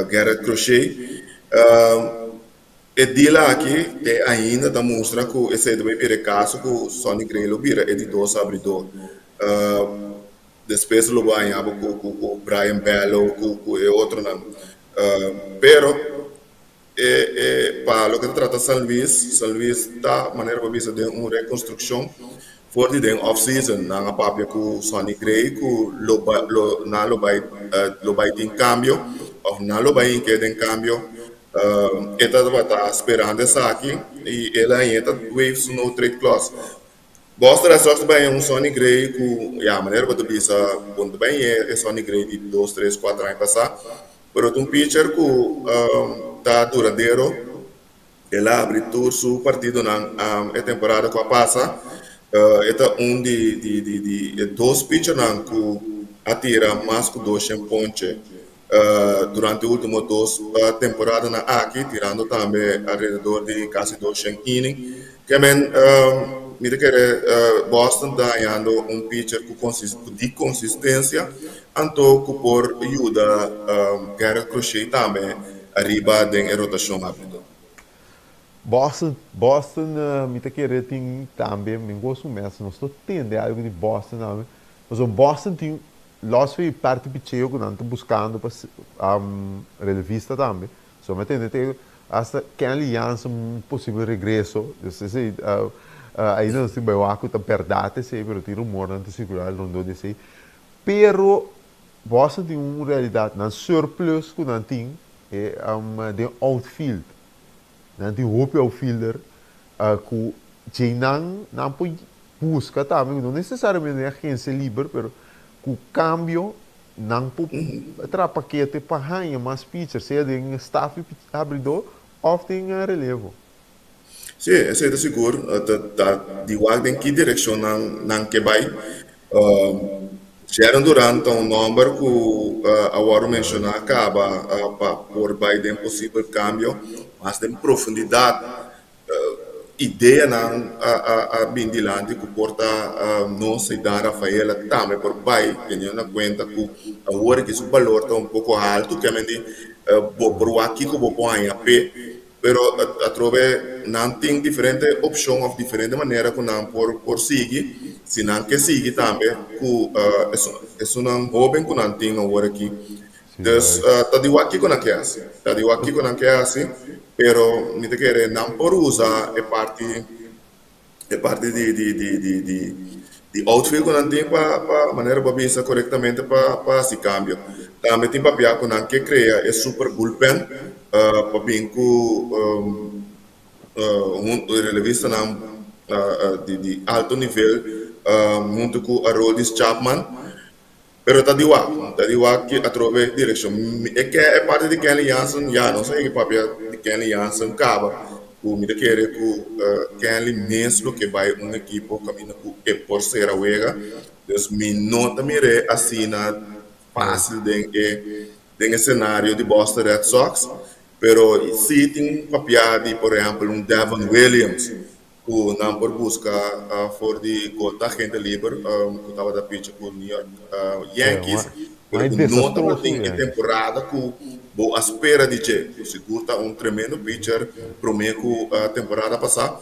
S8: Garrett Crochet. E deal aki te ainda ta mustra ku esei ta bai bira e kaso ku Sonny Gray lo bira e di dos abridor. Despues lo bo haña bo ku ku ku Brayan Bello ku ku e otronan. Pero e e pa loke ta trata San Luis, San Luis ta manera bo bisa den un rekonstrukshon for di den off season. Nan a papia ku Sonny Gray ku lo bai lo nan lo bai lo bai tin kambio òf nan lo bai hink'é den kambio. E tabata sperando esaki i el a hañ'é ta waive su no trade clause. Boston Red Sox ta bai un Sonny Gray ku, ya, manera bo ta bisa, bo no ta bai hañ'é e Sonny Gray di dos, tres, kuater aña pasá, pero ta un pitcher ku ta duradero. El a abri tur su partidonan e temporada ku a pasa. E ta un di di di di e dos pitchernan ku a tira mas ku 200 ponche durante e ultimo dos temporadanan aki, tirando tambe alrededor di kasi 200 inning. Ke men mi ta kere Boston ta hañando un pitcher ku di konsistensia anto ku por yuda Garrett Crochet tambe ariba den e rotashon abridor.
S1: Boston, Boston mi ta kere tin tambe, mi gosto mes, nos ta tende algo di Boston tambe, pasobra Boston tin Los fi parti picheo ku nan ta buskando pa relevista tambe. So mi a tende te hasta Kenley Jansen un posibel regreso. Dus esei ainda nos tin bai wak ku ta bèrdat esei, pero tin rumornan ta sirkulá rondó di esei. Pero Boston tin un realidat, nan surplus ku nan tin den outfield. Nan tin hopi outfielder ku djei nan nan por. buska tambe, no nesesariamente den agensia liber, pero ku kambio nan por traha pakete pa haña mas pitcher, sea den staf di abridó òf den relevo.
S8: Sí, esei ta sigur. Ta ta di wak den ki direkshon nan nan ke bai. Jarren Duran ta un nòmber ku a wòrdu menshoná kaba pa por bai den posibel kambio mas den profundidat. Ideanan a a a bin dilanti ku por ta nos Ceddanne Rafaela tambe por bai teniendo na kuenta ku awor aki su balor ta un poko haltu ke men di bo por wak kiko bo por haña p'e. Pero atrobe nan tin diferente opshon òf diferente manera ku nan por por sigui, si nan ke sigui tambe ku esunnan hóben ku nan tin awor aki. Dus ta di wak kiko nan ke hasi, ta di wak kiko nan ke hasi, pero mi ta kere nan por usa e parti e parti di di di di di di outfield ku nan tin pa pa manera bo a bisa korektamente pa pa hasi kambio. Tambe tin papia ku nan ke krea e super bullpen pa bin ku huntu relevistanan di di alto nivel huntu ku Aroldis Chapman. Pero ta di wak, ta di wak ki atrobe direkshon. E ke e parti di Kenley Jansen, ya nos a yega papia di Kenley Jansen kaba ku mi ta kere ku Kenley mes lo ke bai un ekipo kaminda ku e por sera wega. Dus mi no ta mir'é asina fásil den e den e senario di Boston Red Sox, pero si tin papia di por ehèmpel un Devon Williams ku nan por buska for di kota agente liber ku tabata picha ku New York Yankees, pero ku no tabatin e temporada ku bo a spera di dje. Ku sigur ta un tremendo pitcher promé ku temporada pasá.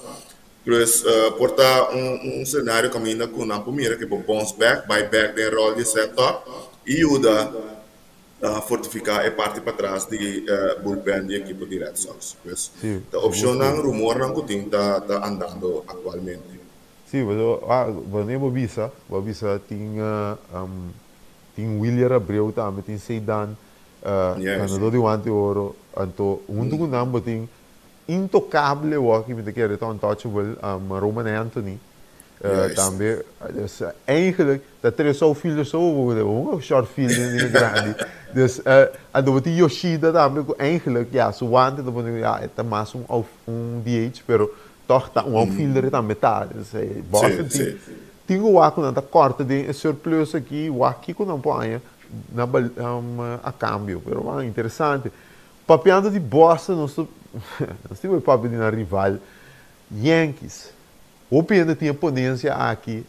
S8: Pues por ta un senario kaminda ku nan por mira ku e por bounce back, bai bek den ròl di setup i yuda ta fortifiká e parti patras di bullpen di ekipo di Red Sox. Pues ta opshonnan, rumornan ku tin ta ta andando aktualmente.
S1: Sí, pasobra ah wanneer bo bisa, bo a bisa tin tin Wilyer Abreu tambe, tin Ceddanne, ganador di Guante Oro, anto huntu ku nan bo tin Intocable wòrdu mi ta kere ta untouchable Roman Anthony tambe dus eigenlijk ta tres outfielders so bo por un short fielder di grandi dus anto bo tin Yoshida tambe ku eigenlijk ya su wante ta pone ya e ta mas un un DH pero tòg ta un outfielder tambe ta dus Boston tin tin ku wak ku nan ta kòrta den e surplus aki wak kiko nan por haña na a kambio pero interesante. Papiando di Boston nos ta nos tin por papia di nan rival Yankees. Hopi hende tin e ponencia aki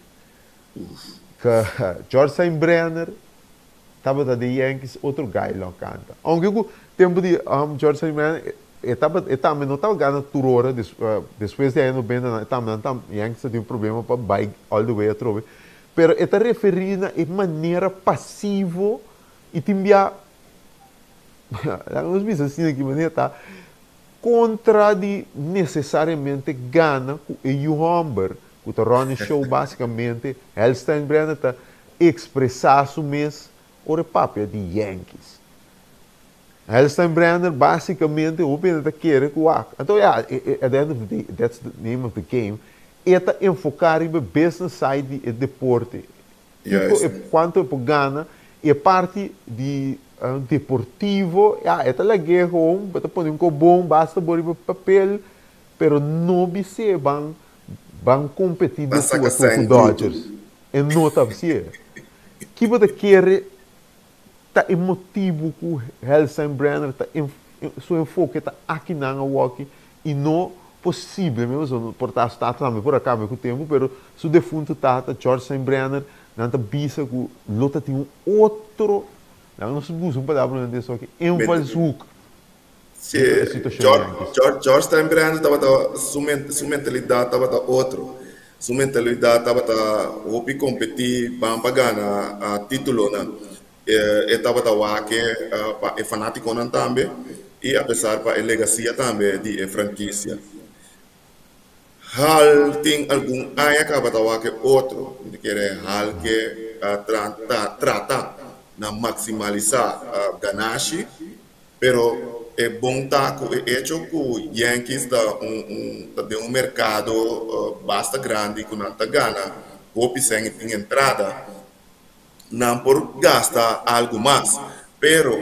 S1: cu George Steinbrenner tabata den Yankees otro guy lo canta. Aunke cu tempo di George Steinbrenner e tabata e tambe no tabata gana tur ora despues di aña nobenta nan e tambe nan tam Yankees ta tin un problema pa bay all the way atrobe. Pero e ta referi na e manera pasivo y tin bia Laga nos bisa asina ki manera ta kontra di nesesariamente gana ku e yu hòmber ku ta rònt e show basikamente Hal Steinbrenner ta ekspresá su mes ora e papia di Yankees. Hal Steinbrenner basikamente hopi hende ta kere ku wak anto ya at the end of the day that's the name of the game e ta enfoká riba e business side di e deporte Kiko e kuantu e por gana i e parti di deportivo ya e ta lag'é gewoon bo ta pone un kobon basta bo riba papel pero no bis'é ban ban kompetí
S8: Ban
S1: de
S8: saka
S1: tu a tu ku
S8: sèn brutu.
S1: Dodgers e no ta hasié. Ki bo ta kere ta e motibu ku Hal Steinbrenner ta su enfoke ta akinan awoki i no posibel mi pasobra por ta su tata tambe por a kambia ku tempu pero su defuntu tata George Steinbrenner nan ta bisa ku lo ta tin un otro laga nos busa un palabra nan den esaki invalshoek
S8: Sí, George, George, George Steinbrenner tabata su men, su mentalidad tabata otro. Su mentalidad tabata hopi competí ban pa gana uh, títulonan. E, e tabata wak uh, pa e fanátikonan tambe i apesar pa e legasia tambe di e frankisia. Hal tin algun aña kaba ta wak e otro. Mi ta kere Hal ke uh, trata, trata na maximalisá uh, ganashi. Pero. e bon ta ku e echo ku Yankees ta un un ta den un merkado basta grandi ku nan ta gana hopi sèn i tin entrada, nan por gasta algu mas. Pero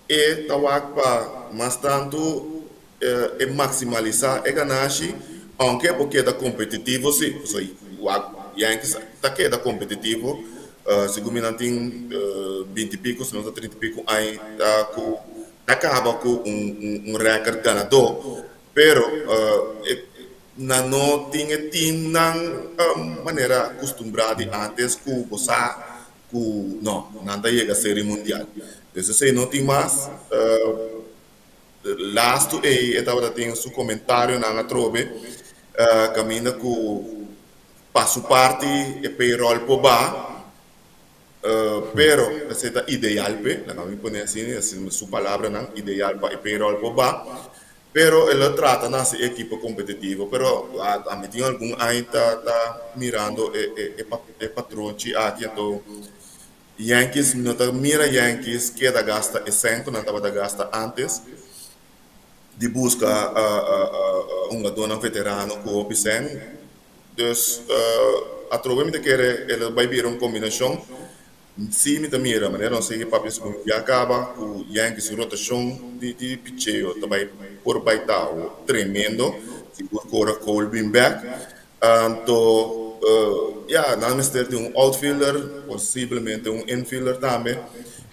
S8: e ta wak pa mas tantu e maksimalisá e ganashi, ounke e por keda kompetitivo si, pasobra wak Yankees ta keda kompetitivo, segun mi nan tin binti piko si no ta trinta i piko aña ta ku ta kaba ku un rèkòrt ganadó, pero nan no tin e teamnan manera kustumbrá di ántes ku bo sa ku no, nan ta yega Serie Mundial. Pues esei no tin mas. Lastu ei e tabata tin su komentarionan atrobe kaminda ku pa su parti e payroll por baha, pero esei ta ideal p'e, laga mi pone asina, esei su palabranan, ideal pa e payroll por baha, pero e lo trata na hasi e ekipo kompetitivo. Pero ami tin algun aña ta mirando e patronchi aki, anto Yankees no ta mira Yankees keda gasta e sèn ku nan tabata gasta ántes di buska hungadónan veterano ku hopi sèn. Dus atrobe mi ta kere e lo bai bira un kombinashon. Sí mi ta mira manera nos sigui papia segun ya kaba ku Yankees su rotashon di picheo ta bai por bai ta tremendo sigur ku ora Cole bin bèk. Anto, ya, nan mester di un outfielder, posiblemente un infielder tambe.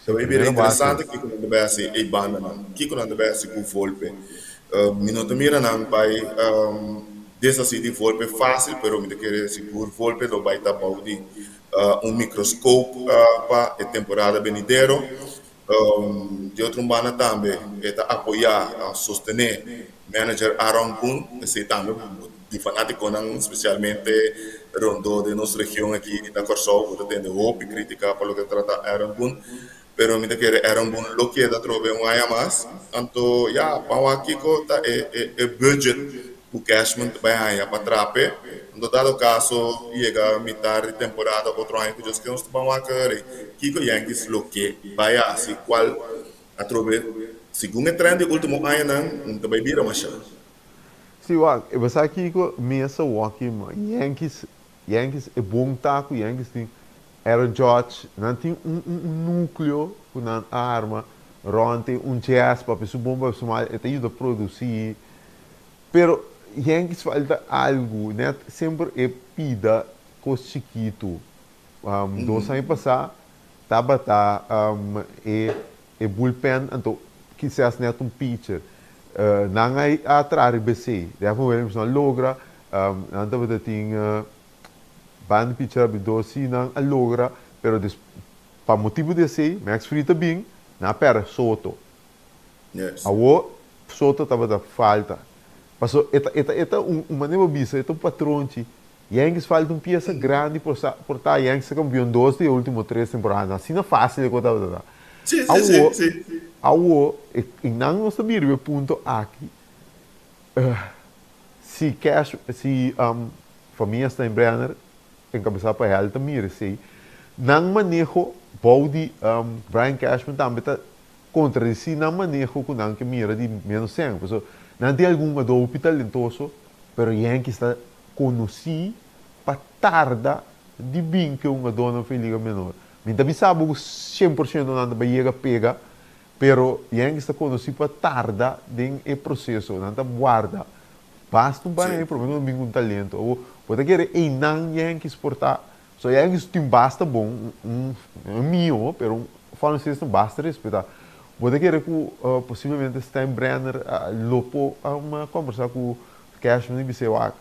S8: Ta bay bira interesante kiko nan ta bay hasi ei bandanan, kiko nan ta bay hasi ku Volpe. Mi no ta mira nan bay deshasi di Volpe fácil, pero mi ta kere sigur Volpe lo bay ta bou di un microscoop pa e temporada benidero. Di otro un banda tambe e ta apoyá, sostené manager Aaron Boone, esei tambe di fanátikonan spesialmente rondó den nos region aki na Kòrsou bo ta tende hopi krítika pa loke ta trata Aaron Boone, pero mi ta kere Aaron Boone lo keda atrobe un aña mas, anto ya ban wak kiko ta e budget ku Cashman ta bai haña pa trape. Anto dado kaso yega mitar di temporada otro aña ku Dios ke nos ta ban wak rei kiko Yankees lo ke bai hasi kual atrobe segun e trend di ultimo añanan un ta bai bira masha.
S1: Si wak e basa kiko mi a sa wak ma Yankees Yankees e bon ta ku Yankees tin Aaron Judge nan tin un un nucleo ku nan a arma rond tin un Jazz papia su bon papia su mal e ta yuda produci Pero Yankees falta algu, net semper e pida kos chikitu. Dos aña pasá tabata e e bullpen, anto kisas net un pitcher. Nan a traha riba esei. Devin Williams no a logra, nan tabata tin banda pitcher abridor si nan a logra, pero pa motibu di esei Max Fried a bin, nan a pèrdè Soto. Awor Soto tabata falta. Paso e ta e ta e ta un un manera bo bisa e ta un patronchi. Yankees falta un piesa grandi por sa por ta Yankees ta campeon dos di e ultimo tres temporada. Asina facil e cosa tabata ta.
S8: Sí, sí, sí,
S1: Awor
S8: sí.
S1: awor e e nan nos ta bira riba e punto aki si Cash si famia Steinbrenner encabeza pa Hal ta mira esey nan maneho bou di Brian Cashman tambe ta Contradeci nan maneho cu nan ke mira di menos sèn. Pasobra nan tin algun hugador hopi talentoso, pero Yankees ta conoci pa tarda di bin cu e hugadornan for e liga menor. Mi ta bisa bo cu 100% nan ta bay yega pega, pero Yankees ta conoci pa tarda den e proceso. Nan ta guarda basta un par aña prome cu nan bin cu un talento. Awor, bo ta kere eynan Yankees por ta So Yankees tin basta bon, un mio, pero un farm system basta respetá. Bo ta kere ku posiblemente Steinbrenner lo por kombersá ku Cashman i bis'é wak,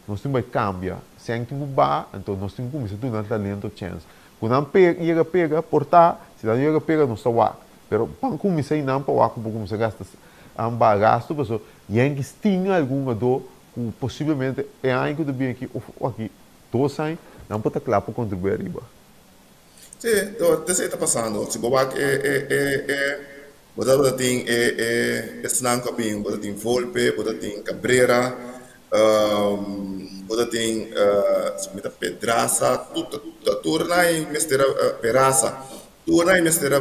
S1: nos tin bai kambia, sèn tin ku baha, anto nos tin ku kuminsá duna talento chèns. Ku nan pega, yega pega, por ta, si nan no yega pega nos ta wak. Pero ban kuminsá einan pa wak ku bo kuminsá gasta baha gastu pasobra Yankees tin algun hungadó ku posiblemente e aña ku ta bin aki òf aki Dos aña, nan por ta kla pa kontribuí ariba.
S8: Sí, esei ta pasando. Si bo wak e e e e bo ta bo ta tin e e esnan ku a bin, bo ta tin Volpe, bo ta tin Cabrera, bo ta tin si mi ta Pedraza, tur ta tur nan ei mester a Peraza, tur nan ei mester a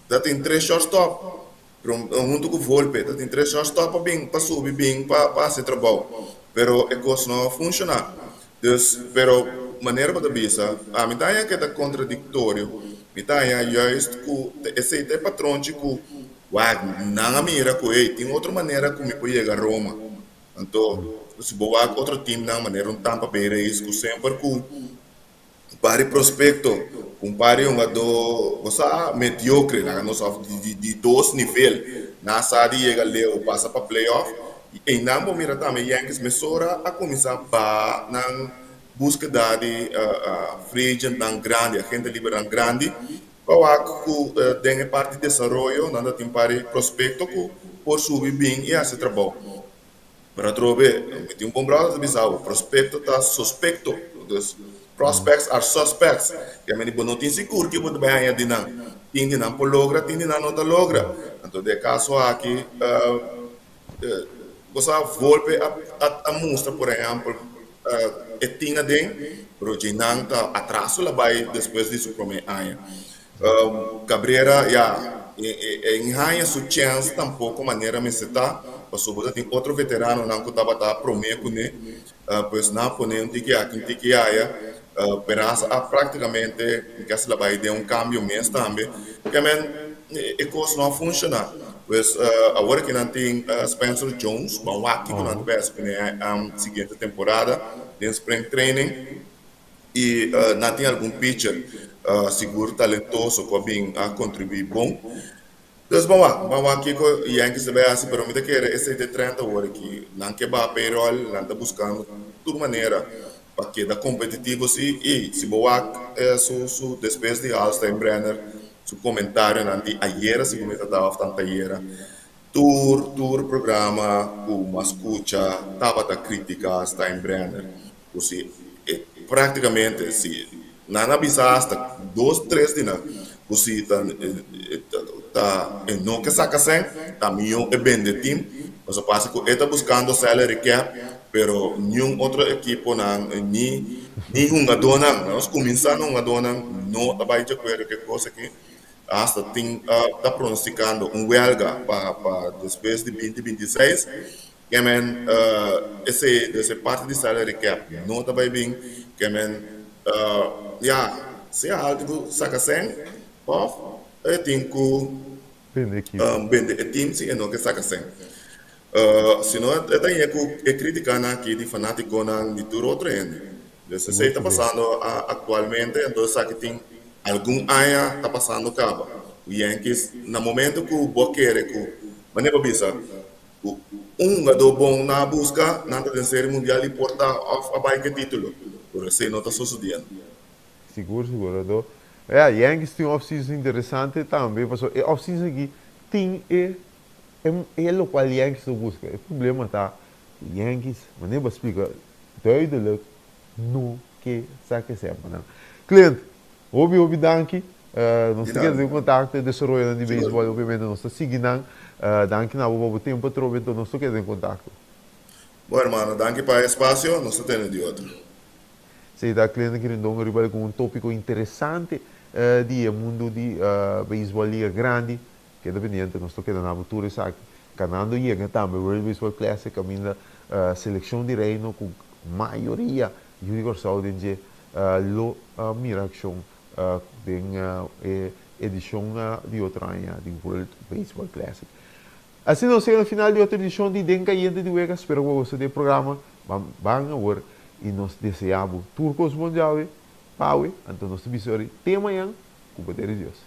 S8: ta tin tres shortstop. Huntu ku Volpe ta tin tres shortstop pa bin pa subi bin pa pa hasi trabou pero e kos no a funshoná. Dus pero manera bo ta bisa ami ta haña ke ta kontradiktorio mi ta haña juist ku esei ta e patronchi ku wak nan a mira ku ey tin otro manera ku mi por yega Roma. Anto si bo wak otro teamnan manera un Tampa Bay Rays ku semper ku Un par di prospecto, un par di hungadó, bo sa, mediocre, laga nos of di di dos nivel, nan sa di yega leu pasa pa playoff, y eynan bo mira tambe Yankees mesora a cuminsa baha nan buskeda di free agentnan grandi, agente libernan grandi, pa wak cu den e parti desaroyo nan ta tin par di prospecto cu por subi bin y haci trabou. Pero atrobe, mi tin un bon brother ta bisa bo, prospecto ta sospecto. Dus, prospects are suspects. Ke meni bo no tin sigur ke bo ta bai haña di nan. Tin di nan por logra, tin di nan no ta logra. Anto den e kaso aki, bo sa Volpe a a mustra por ehèmpel e tin aden, pero dje nan ta atraso la bai despues di su promé aña. Cabrera ya e n haña su chèns tampoko manera mester ta, pasobra ta tin otro veteranonan ku tabata promé kuné, pues nan a pone un tiki aki un tiki aya. Peraza a práktikamente mi kese la bai den un kambio mes tambe, kiamen e kos no a funshoná. Pues awor aki nan tin Spencer Jones, ban wak kiko nan ta bai hasi kuné siguiente temporada den spring training. I nan tin algun pitcher sigur talentoso ku a bin a kontribuí bon. Dus ban wak, ban wak kiko Yankees ta bai hasi, pero mi ta kere esei ta e trend awor aki. Nan ke baha payroll, nan ta buskando tur manera pa keda kompetitivo si. I si bo wak su su despues di Hal Steinbrenner su komentarionan di ayera, si ku mi ta ta òf tantayera, tur tur programa ku mi a skucha tabata kritika Steinbrenner. Ku si e práktikamente si nan a bisa asta dos tres di nan ku si ta ta e no ke saka sèn ta mihó e bende tim pasobra pasa ku e ta buskando salary cap pero niun otro ekiponan ni ni hungadónan nos kuminsá na hungadónan no ta bai di akuerdo ku e kos aki asta tin ta pronostikando un wèlga pa pa despues di binti 26. Ke men esei dus e parti di salary cap no ta bai bin ke men ya sea algu ku saka sèn òf e tin ku bende e tim si e no ke saka sèn. Si no e ta hia ku e kritikanan aki di fanatikonan di tur otro hende. Dus esei ta pasando aktualmente enton esaki tin algun aña ta pasando kaba. Ku Yankees na momento ku bo a kere ku manera bo bisa Ku un hungadó bon nan a buska, nan ta den Serie Mundial i por ta òf a bai ku e título. Pero esei no ta sosodiendo.
S1: Sigur, sigur. Anto, ya, Yankees tin un off-season interesante tambe, pasobra e off-season aki tin e e lokual Yankees ta buska. E problema ta ku Yankees, manera bo a splika duidelijk, no ke sa ke semper nan. Clint, Hopi hopi danki. Nos ta keda den kontakto e desaroyonan di beisbòl obviamente nos ta sigui nan. Danki na bo pa bo tempu atrobe enton nos ta keda den kontakto.
S8: Bon hermano, danki pa e espasio, nos ta tene di otro.
S1: Esei ta Clinton Quirindongo riba algun topiko interesante di e mundu di beisbòl liga grandi. Keda pendiente, nos ta keda na bo tur esaki. Kanando yega tambe World Baseball Classic kaminda selekshon di Reino ku mayoria yu di Kòrsou den dje lo mira akshon den e edishon di otro aña di World Baseball Classic. Asina nos yega na final di otro edishon di Den Kayente di Wega. Spero ku bo a gusta di e programa. Ban ban awor i nos desea bo tur kos bon djawe, pawe. Anto nos ta bisa ori te mañan ku poder di Dios.